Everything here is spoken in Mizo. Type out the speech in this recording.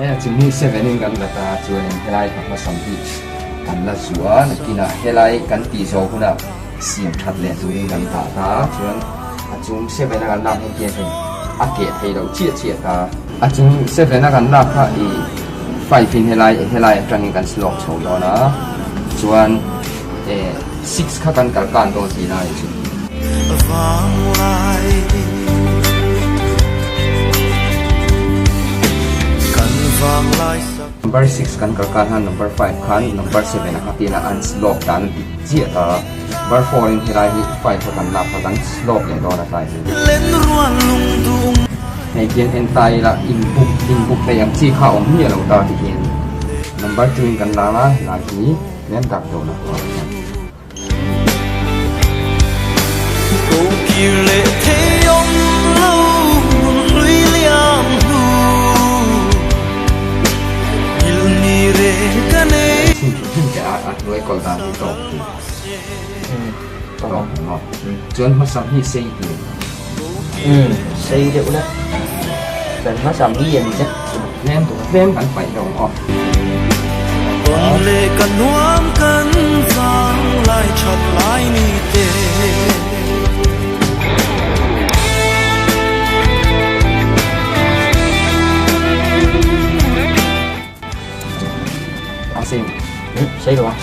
Hei a chung hi seven in kan la ta chuanin helai kha hmasam hi kan la zuah a, nakinah helai kan tih zawh hunah siam that leh turin kan dah ta chuan a chung seven a kan lak hian khian hei a keh thei loh chiah chiah ta. A chung seven a kan lak kha ih five in helai helai atangin kan slope chho dawn a chuan eh six kha kan kal kan dawn tihna a nih chu. Number six kan kal kan khan number five khan number seven a kha tina an slope dan a dik chiah ta number four in helai hi five a kan lak kha kan slope leh dawn a tlai hi. Hei hian en ta ila inbuk inbuk hleih ang chi kha a awm miah lo ta ti hian number two in kan lang a helai hi tlem tak dawn a. Chuan hmasam hi sei tur. Umm sei deuh la. Kan hmasam hi em zet chu. Tlem tlem kan paih lo ang aw. A sei sei lo a.